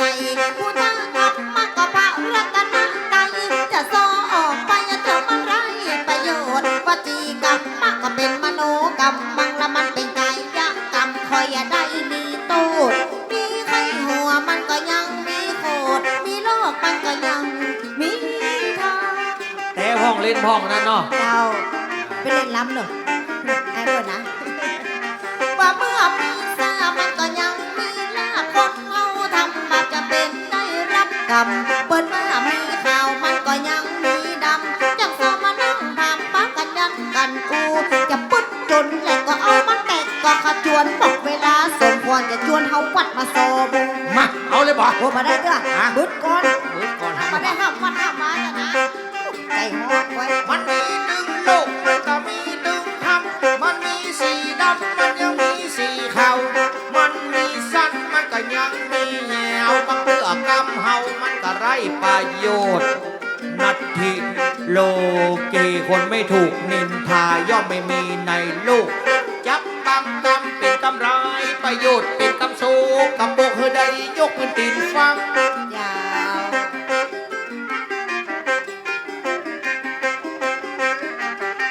พุทธธรรมะก็พระรัตนตรัย จะซ้อออกไปจะมันไร้ประโยชน์ วจีกรรมะก็เป๋นมโนกรรมัง ละมันเป๋นกายกรรม คอยอย่าได้มีโต้ษ มีไข้หัวมันก็ยังมีโขด มีโรคมันก็ยัง มีทาง แต่พ่องเล่นพ่องนั้นเนาะ เจ้า ไปเล่นลำเนาะ ไอ้เปิ้นนะ ว่าเมื่อมีสามันก็ยังมีลาภ คนเฮาทำบาปจะเป๋นได้รับกรรม เปิ้นว่ามีขาวมันก็ยังมีดำ จั่งสมณะพราหมณ์ปะกั๋นยันกั๋นอู้ จะปึ๊ดจนแล้วก็เอามาแตกก็ขจวน บอกเวลาสมควรจะจวนเฮาวัดมาซอบุญ มา เอาเลยบ่ โอ้ บ่ได้เตื้อ ฮะ บึดก่อน บึดก่อน บ่ได้ห้ามวัดห้ามวาจ้ะนะ ใจฮ้อนไว้ย มันมีตึงโลก มันก็มีตึงธรรม มันมีสีดำ มันยังมีสีขาว มันมีสั้น มันก็ยังมียาว บางเตื้อกำเฮามันก็ไร้ประโยชน์ นัตถิโลเก คนไม่ถูกนินทาย่อมไม่มีในโลก จับบางกำเป๋นกำไร้ประโยชน์ เป๋นกำโสกะปรก หื้อได้ยกปืนตี๋นฟัง เจ้า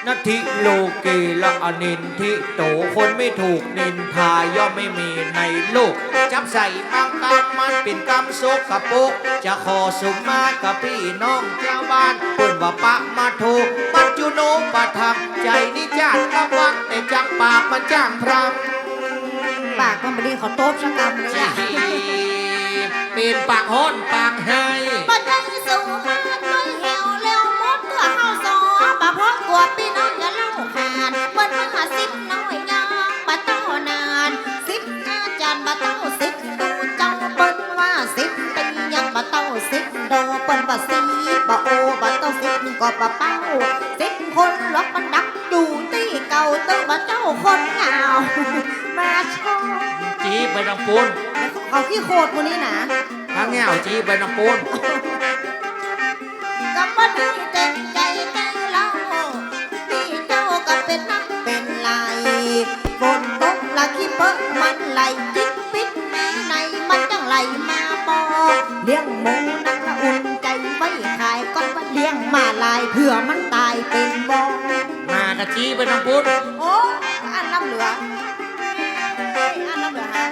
นัตถิโลเก ละอนินทิโต คนไม่ถูกนินทาย่อมไม่มีในโลก จับใส่บางกำมันเป๋นกำโสกะปรก จะขอสมมากะปี้น้องจาวบ้าน เปิ้นว่าปะมาโท มัจจุโนปะทัง ใจ๋นี้จ้านระวัง แต่จังปากมันจ้างพลัง ปากมันบ่ดีขอตบสักกำเลยอะ เป๋นปากฮ้อนปากไห้ บ่ได้สูมาด้วยแหวแล้วหมดเตื้อเฮาสอ บ่เพราะกั๋วปี้น้องอย่าเล่าขาน เปิ้นว่าสิบน้อยยังบ่เต้านาน สิบอาจ๋ารย์บ่เต้าสิบตู๋เจ้า เปิ้นว่าสิบปี๋ยังบ่เต้าสิบโด เปิ้นว่าสิบบ่โอ บ่เต้าสิบก็บ่เป้า สิบคนหลวกมันดัก อยู่ตี้เก่าเต๊อะบ่เจ้าคนเหงา มาชม จี๊ไปตางปู้น เขาขี้โขดหมู่นี้นะ ถ้าเหงาจี๊ไปตางปู้น ก็บ่ดีเต็มใจ๋แก่เฮา ตี้เจ้าก็เป๋นนักเป๋นหลาย ฝนตกละขี้เป๊อะมันไหล จิ๊กปิ๊กมีในมันจั่งไหลมาบ่ เลี้ยงหมูนักละอุ่นใจ๋ไว้ ขายก่อนว่าเลี้ยงหมาหลาย เผื่อมันต๋ายเป๋นบ่อ หมากะจี๊ไปตางปู้น โอ้ อันล้ำเหลือ อันล้ำเหลือฮะ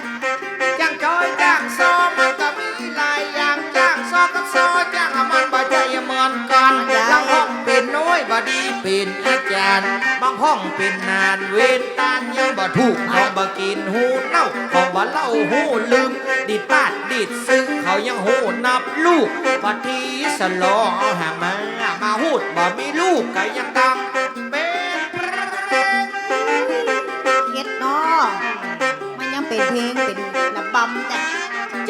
จ้างจ้อยจ้างซอมันก็มีหลายอย่าง จ้างซอกับซอ จ้างอะมันบ่ใจ้เหมือนกั๋น บางห้องเป๋นน้อยบ่ดีเป๋นอาจ๋ารย์ บางห้องเป๋นหนานเวนตานยังบ่ถูก ของบ่กิ๋นฮู้เน่า ของบ่เล่าฮู้ลืม ดีดปาดดีดซึ่งเขายังฮู้นับลูก บ่ทีสะลอเอาหามา มาฮูดบ่มีลูกก็ยังตางเป๋น เฮ็ดเนาะ มันยังเป๋นเพลงเป๋นระบำจ้ะ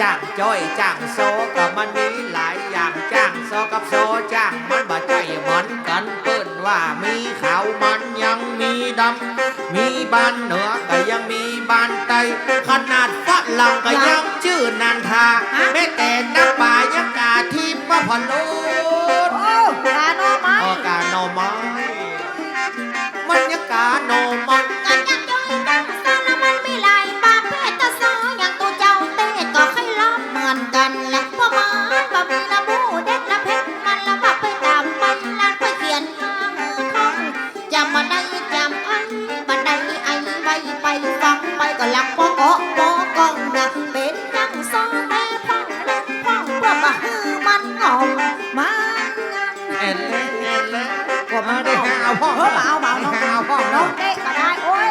จ้างจ้อยจ้างซ้อก็มันมีหลายอย่าง จ้างซ้อกับซ้อจ้างมันบ่ใจ้เหมือนกั๋น เปิ้นว่ามีขาวมันยังมีดำ มีบ้านเหนือก็ยังมีบ้านใต้ ขนาดฝรั่งก็ยังจื้อนันทา ฮะ แม้แต่น้ำปลายังกาทิพย์มาพะโล้ โอ้ กาหน่อไม้ อ๋อ กาหน่อไม้ มันยังกาหน่อไม้ กายังจ้อยจ้างซ้อ มันมีหลายประเภท แต่ซ้ออย่างตุ๊เจ้าเตะก็ใค่ลองเหมือนกั๋นแหละ เพราะมันบ่มีละหมูเด็ดละเผ็ด มันละว่าไปต๋ามใบลานไปเขียนมาหื้อท่อง จ๋ำบ่ได้จ๋ำไอ้ บ่ได้ไอ้ไว้ไปฟังไปก็หลับบ่เกาะบ่ก้องนะ เป๋นจั้งซ้อแต่พ่องเล่นพ่องเปื้อบ่หื้อมันงอมมา แอนแลแอนแล ก็มันได้ห้าพ่อง เออ บ่เอา บ่เอาน้อง ห้าพ่อง น้องเตะก็ได้ โอ๊ย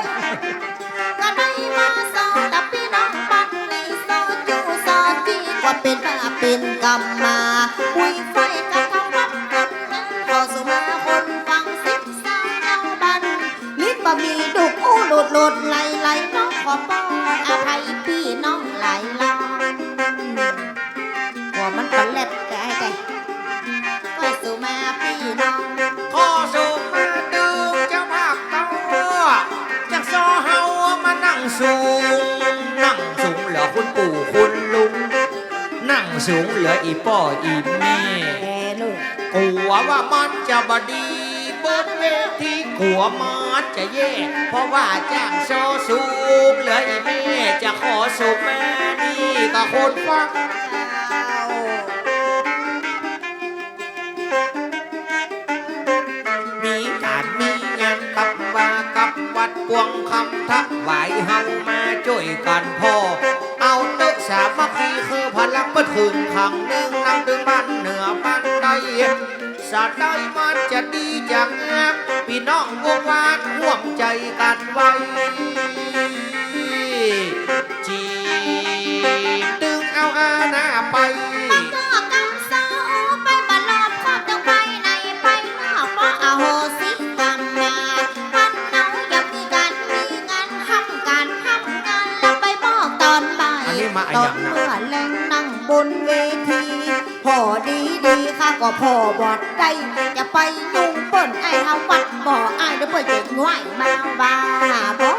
ก็ได้มาซ้อกับปี้น้องปันนี่ ซ้อจู้ซ้อจี้ ก็เป๋นบ้าเป๋นกำมา ปุ้ยไฟกับเขาวัดกับงาน ขอสุมาคนฟังสิบสาวบ้าน ลิ้นบ่มีดุกอู้หลุดหลุดไหลไหล น้องขอปออภัยปี้น้องหลายๆ ว่ามันปะแล็ดแต่ไอ้แต่ ก็สุมาปี้น้อง ขอสุมาตึงเจ้าภาคเต้า จากซ้อเฮามานั่งสูง นั่งสูงเหลือคุณปู่คุณลุง นั่งสูงเหลืออี่ป้ออี่แม่ แม่ลูก กั๋วว่ามันจะบ่ดีบนเวที กั๋วมันจะแย่ เพราะว่าจ้างซ้อสูงเหลืออี่แม่ จะขอสุมานี่กับคนฟัง มีก๋านมีงานกับว่ากับวัดปวงคำถวาย เฮามาจ้วยกั๋นผ่อ เอาเต๊อะสามัคคีคือพลัง เปิ้นขึงขังนึ่งนำตึงบ้านเหนือบ้านใต้ สะได้มันจะดีจัง ปี้น้องวงวานร่วมใจ๋กั๋นไว้ จีบตึงเอาอาณาไป ก็กำเสาไปบ่รอบคอบตึงไปในไปนอก ขออโหสิกรรมมา วันเฮายังมีก๋านมีงาน ทำก๋านทำงาน แล้วไปบอกต๋อนบ่าย อันนี้มาอะหยังนะ ต๋อนเมื่อแลงนั่งบนเวที ผ่อดีๆ ข้าก็ผ่อบ่ได้ จะไปยุ่งเปิ้น อ้ายเฮาวัดบ่อ้าย เดี๋ยวเปิ้นจะง่อยมาว่าบ่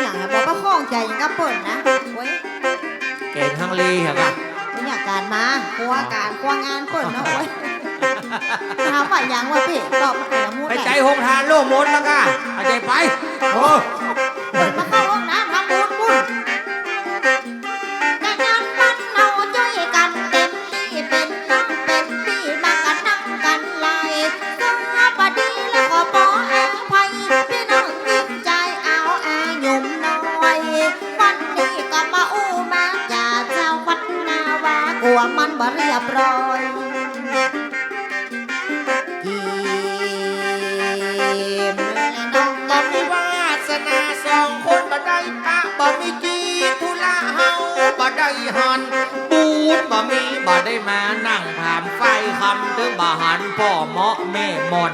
อย่างบ่ประคองใจ๋กับเปิ้นนะ โอ๊ย เก๋งฮังเลเหรอคะ บรรยากาศมา ครัวก๋านครัวงานเปิ้นเนาะ โอ๊ย ถามว่าหยังวะปี้ ตอบมาแต่ละหมู่ ไปใจ๋โฮงตานโลกหมดแล้วก้า เอาใจ๋ไป โอ้ เปิ้นมาเข้าห้องน้ำทำบุญปุ้น กะย้อนบ้านเฮาจ้วยกั๋นเต๋มตี้ เป๋นน้องเป๋นปี้ มากั๋นนักกั๋นหลาย เสื้อบ่ดีแล้วขอปออภัย ปี้น้องยิ่งใจ๋เอาอาหยุ่มน้อย วันนี้ก็มาอู้มาจ๋าเจ้าวัดนาวา กั๋วมันบ่เรียบร้อย กีมและน้อง บ่มีวาสนาสองคนบ่ได้ปะ บ่มีกีธุระเฮาบ่ได้หัน บุญบ่มีบ่ได้มานั่งถามไฟคำ ตึงบ่หันป้อเมาะแม่หม่อน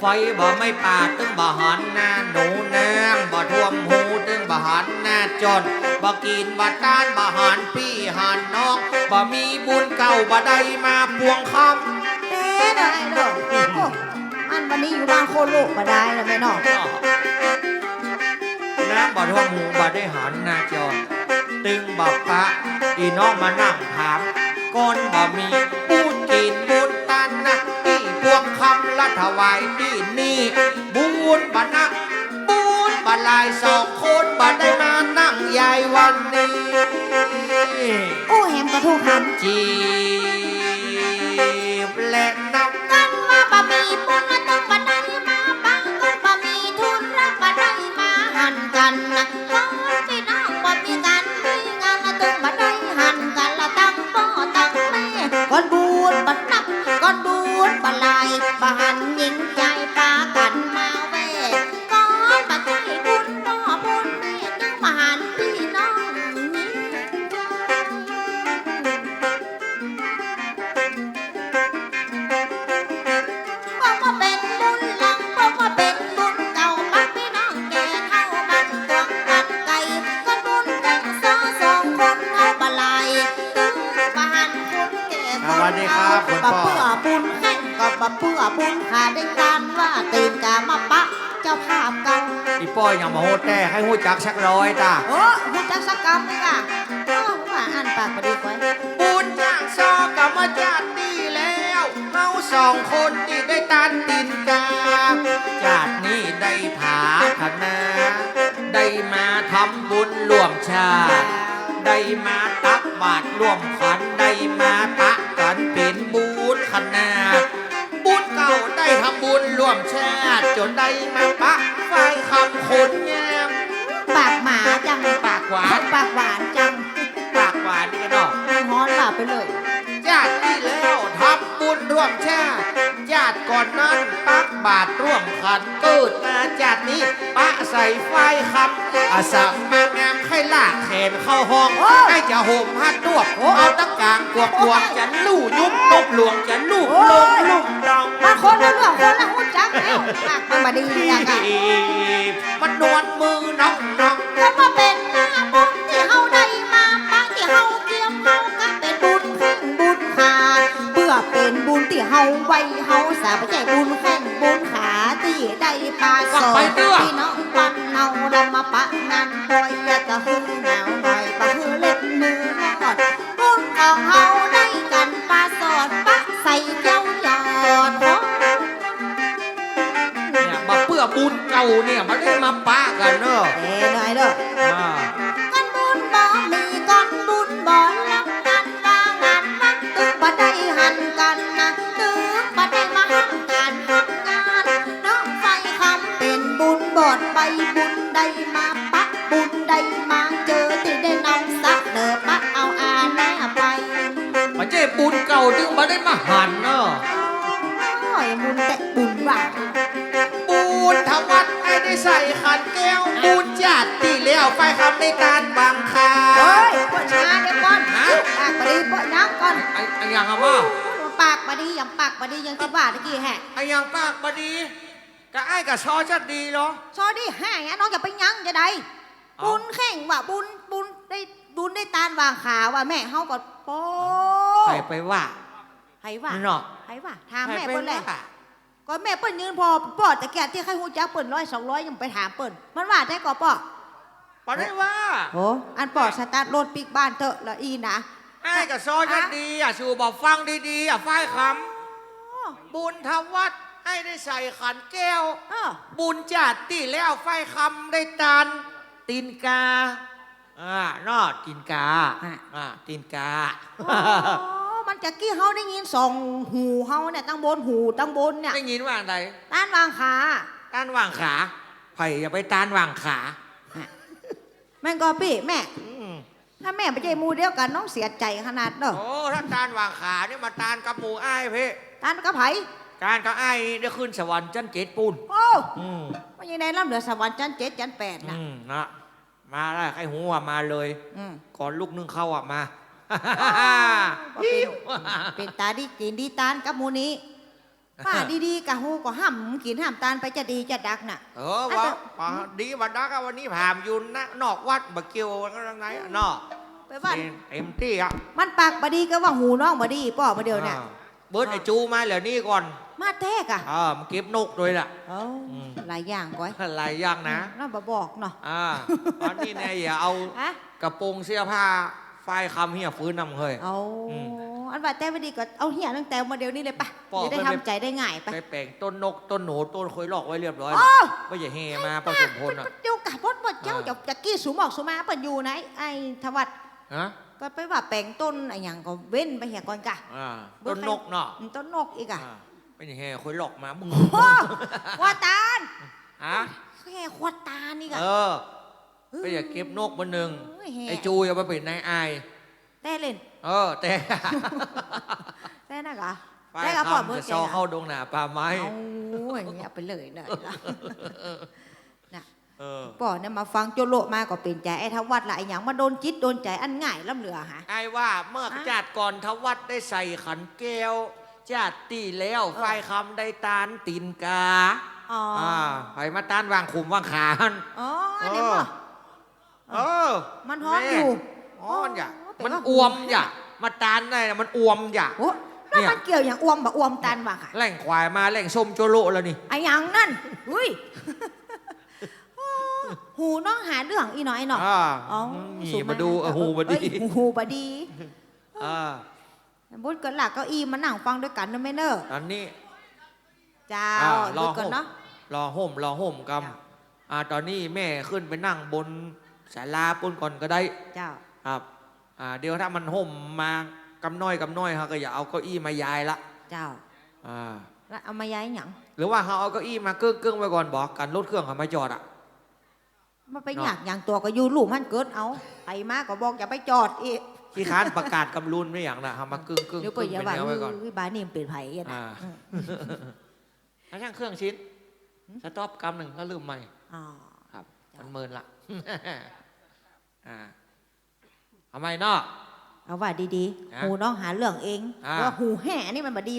ไฟบ่ไหม้ป่าตึงบ่หันหน้าหนู น้ำบ่ท่วมหูตึงบ่หันหน้าจอน บ่กิ๋นบ่ตานบ่หันปี้หันน้อง บ่มีบุญเก่าบ่ได้มาปวงคำ เอ๊ะ ได้เนาะ โอ้ อันวันนี้อยู่บ้านโคโลกบ่ได้นะแม่เนาะ น้ำบ่ท่วมหูบ่ได้หันหน้าจอน ตึงบ่ปะ อี่น้องมานั่งถาม ก่อนบ่มีบุญกิ๋นบุญตานนะ ตี้ปวงคำละถวายตี้นี่ บุญบ่นัก บุญบ่หลาย สองคนบ่ได้มานั่งยายวันนี้ อู้แหมก็ถูกหัน จีบและน้อง กันว่าบ่มีบุญตึงบ่ได้มาปะ กันบ่มีทุนแล้วบ่ได้มาหันกั๋นนะ ก็ปี้น้องบ่มีก๋านมีงานตึงบ่ได้หันกั๋นละ ตังป้อตังแม่ ก่อนบุญบ่นัก ก่อนบุญบ่หลาย บ่หันหญิงใจ๋ปากั๋นมาแว่ ก็บ่ใจ้บุญป้อบุญแม่ ตึงบ่หันปี้น้องหญิงใจ๋ ก็บ่เป๋น บ่เปื้อบุญแข่งก็บ่เปื้อบุญข้า ได้ตานว่าตี๋นก๋ามาปะเจ้าภาพเก่า อี่ป้อยังบ่ฮู้แต๊ ใค่ฮู้จักสักรอยตา โอ้ ฮู้จักสักกำนี่ก่า โอ้ ว่าอั้นปากบ่ดีก้อย บุญจ๋างซอก็เมื่อจาติตี้แล้ว เฮาสองคนตี้ได้ตานตี๋นก๋า จาตินี้ได้ผาถนา ได้มาทำบุญร่วมชาติ ได้มาตักบาตรร่วมขัน ได้มาปะกั๋นเป๋นบุญขนาด บุญเก่าได้ทำบุญร่วมชาติ จ๋นได้มาปะฝ้ายคำคนงาม ปากหมาจัง ปากหวาน ปากหวานจัง ปากหวานนี่ก่าเนาะ ฮ้อนบ่าไปเลย จาติตี้แล้วทำบุญร่วมชาติ จาติก่อนนั้นตักบาตรร่วมขัน เกิดมาจาตินี้ปะใส่ฝ้ายคำ อะ สักมางามใค่ลากแขนเข้าห้อง โอ้ ใค่จะห่มผ้าตวบ โอ้ เอาตั๊งก๋างกวกๆ จะลู่ยุบนกหลวง จะลู่ โอ้ ลงลุ่มดอง มาคนละเรื่องคนละฮู้จักแล้ว ปากมันบ่ดีนะก่า มานวลมือน้องๆ ก็มาเป๋นหน้าบุญตี้เฮาได้มาปะตี้เฮาเกียมเฮาก็เป๋นบุญแข่งบุญขา เปื้อเป๋นบุญตี้เฮาไหว้เฮาสา บ่ใจ้บุญแข่งบุญขาตี้ได้ปาสอด กลับไปเตื้อ ปี้น้องปันเฮาได้มาปะงานปอย อยากจะหื้อหนาวหน่อย บ่หื้อเล็กหื้อน้อย บุญของเฮาได้กั๋นปาสอดปะใส่เจ้ายอด เนี่ย บ่เปื้อบุญเก่าเนี่ย บ่ได้มาปะกั๋นเนาะ เอ้ย หน่อยเด้อ อ่า กั๋นบุญบ่มี กั๋นบุญบ่รับ กั๋นว่างานวัดตึงบ่ได้หันกั๋นนะ ตึงบ่ได้มาหันกั๋นทำงาน น้องฝ้ายคำเป๋นบุญบอดใบบุญได้มาปะ บุญได้มาเจอตี้ได้นำเสนอปะเอาอาหน้าไป บ่ใจ้บุญเก่าตึงบ่ได้มาหันเนาะ โอ้ย บุญแต๊บุญว่า บุญทวัดไอ้ได้ใส่ขันแก้ว บุญจาติตี้แล้วฝ้ายคำได้ตานวางขา โอ้ย ป้อจ๋าเดี๋ยวก่อน ฮะ ปากบ่ดีป้อยังก่อน อะ อะหยังอะว่า ปากบ่ดี ยังปากบ่ดี ยังตี้ว่าตะกี้แหะ อะหยังปากบ่ดี ก็อ้ายก็ซอจะดีเหรอ ซอดีแหะ น้องจะไปยังจะใด เอ้า บุญแข่งว่าบุญ บุญได้ บุญได้ตานวางขาว่าแม่เฮาก็ โอ้ ใผไปว่า ใผว่า เนาะ ใผว่า ถามแม่เปิ้นแหละ ใผไปว่า ก็แม่เปิ้นยืนผ่อป้อตะเกียะตี้ใค่ฮู้จักเปิ้นร้อยสองร้อยยังไปถามเปิ้น มันว่าแต๊ก่อป้อ บ่ได้ว่า โอ้ อันป้อสตาร์ทรถปิ๊กบ้านเต๊อะละอี้นะ อ้ายก็ซอจะดีอะ สูบ่ฟังดีๆ อะ ฝ้ายคำ บุญทวัดไอ้ได้ใส่ขันแก้ว เออ บุญจาติตี้แล้วฝ้ายคำได้ตานตี๋นก๋า อ่า เนาะ ตี๋นก๋า อ่ะ อ่า ตี๋นก๋า โอ้ มันจะกี้เฮาได้ยินสองหูเฮาเนี่ย ตังบนหูตังบนเนี่ย ได้ยินว่าอันใด ตานวางขา ตานวางขา ใผจะไปตานวางขา อ่ะ แม่นก่อปี้แม่ อืม ถ้าแม่บ่ใจ้หมู่เดียวกั๋นน้องเสียใจ๋ขนาดเนาะ โอ้ ถ้าตานวางขาเนี่ยมาตานกับหมู่อ้ายเพ่ ตานกับใผ ตานกับอ้ายนี่ได้ขึ้นสวรรค์จั๊นเจ็ดปู๊น โอ้ อืม ว่ายังไงล้ำเหลือสวรรค์จั๊นเจ็ดจั๊นแปดน่ะ อืม นะ มาแล้ว ใค่ฮู้อะมาเลย อืม ก่อนลุกนึ่งข้าวอะมา โอ้ เป๋น เป๋นต๋าดีตี๋นดีตานกับหมู่นี้ ว่าดีๆ กะฮู้ก็ห้ามกิ๋นห้ามตานไปจะดีจะดักน่ะ เออ อัน ว่า ก็ ว่าดีว่าดักอะ วันนี้ผ่านอยู่นะ นอกวัดบ่เกี่ยวกั๋นอะไรเนาะ ไปวัด เต็มตี้อะ มันปากบ่ดีก็ว่าหูน้องบ่ดีป้อมาเดี๋ยวเนี่ย อ่า เปิ้นไอ้จูมาแล้วนี่ก่อน มาแต๊ก่ะ เออ มันเก็บนกโดยล่ะ เอ้า อืม หลายอย่างก้อย หลายอย่างนะ อืม น้องบ่บอกเนาะ อ่า อันนี้เนี่ยอย่าเอา ฮะ กระโปรงเสื้อผ้าฝ้ายคำเหียฟื้นนำเฮ้ย เอา อืม อันว่าแต๊บ่ดีก็เอาเหียตั้งแต่มาเดี๋ยวนี้เลยปะ ป้อ จะได้ทำใจ๋ได้ง่ายไป ไปแป๋งต้นนกต้นหนูต้นควยลอกไว้เรียบร้อย โอ้ แล้ว บ่อย่าแห่มาผสมพลน่ะ เดี๋ยวกะบดบดเจ้า อ่า จะ จะกี้สูหมอกสูมาเปิ้นอยู่ไหน ไอ้ทวัด ฮะ ก็ไปว่าแป๋งต้นอะหยังก็เว้นไปเหียก่อนกะ อ่า เบิ่ง ต้นนกเนาะ อืม ต้นนกอีกอะ อ่า ไปแห่ควยลอกมา มึง โอ้ ว่าตาน ฮะ แห่ควยตานอีกอะ เออ เออ ก็อย่าเก็บนกมานึ่ง โอ้ย แห่ ไอ้จูอย่าไปเป๋นนายอ้าย แต๊เล่น เออ แต๊ แต๊น่ะกะ ฝ้าย แต๊กะ คำ ป้อเมื่อ จะ แต๊ ซอเข้าดงหนาป่าไม้ โอ้ย เยียะไปเลยน่ะ น่ะ เออ ป้อเนี่ยมาฟังโจโลมาก็เป๋นใจ๋ ไอ้ทวัดละอะหยังมาโดนจิตโดนใจ๋อันง่ายล้ำเหลือหา อ้ายว่าเมื่อ ฮะ จาติก่อนทวัดได้ใส่ขันแก้ว จาติตี้แล้ว เออ ฝ้ายคำได้ตานตี๋นก๋า อ๋อ อ่า ใผมาตานวางขุมวางขาหั่น อ๋อ เออ เนี่ยบ่ เออ มันฮ้อนอยู่ แม่ ฮ้อนอย่า โอ้ มันอวมอย่า มาตานได้นะ มันอวมอย่า โอ้ แล้วมันเกี่ยวอย่างอวมบ่อวมตันวะค่ะ แล่งขวายมาแล่งส้มโจโลแล้วนี่ อะหยังนั่น อุ้ย หูน้องหาเรื่องอี้หน้อยเนาะ อ่า อ๋อ นี่ สูง มาดู มา เออ หูบ่ดี เอ้ย หูบ่ดี อ่า บุญเกิดหลักเก้าอี้มานั่งฟังด้วยกั๋นนะแม่เนอะ ต๋อนนี้ เจ้า อ่า รอ บุญเกิด ห่ม เนาะ รอห่ม รอห่มกำ เจ้า อ่า ต๋อนนี้แม่ขึ้นไปนั่งบนศาลาปู๊นก่อนก็ได้ เจ้า ครับ อ่า เดี๋ยวถ้ามันห่มมากำน้อยกำน้อย เฮาก็อย่าเอาเก้าอี้มาย้ายละ เจ้า อ่า แล้วเอามาย้ายหยัง หรือว่าเฮาเอาเก้าอี้มาเกิ้งๆ ไว้ก่อนบ่ กั๋นรถเครื่องเขามาจอดอะ มันไป เนาะ ยากหยัง ตั๋วก็อยู่ลุ่มหั้นเกิด เอา ใผมาก็บอกอย่าไปจอดอี้ ขี้ค้านประกาศกำลุนไม่หยังนะ เฮามาเกิ้งๆ เดี๋ยวเปิ้นอย่าว่า เกิ้งไปแนวไว้ก่อน เฮ้ย บ้านนี้มันเป๋นใผอะนะ อ่า อืม เอาช่างเครื่องชิ้น หืม สต็อปกำนึ่งแล้วเริ่มใหม่ อ๋อ ครับ เจ้า มันเมินละ อ่า เอาใหม่เนาะ เอาว่าดีๆ ฮะ หูน้องหาเรื่องเอง อ่า ว่าหูแห่นี่มันบ่ดี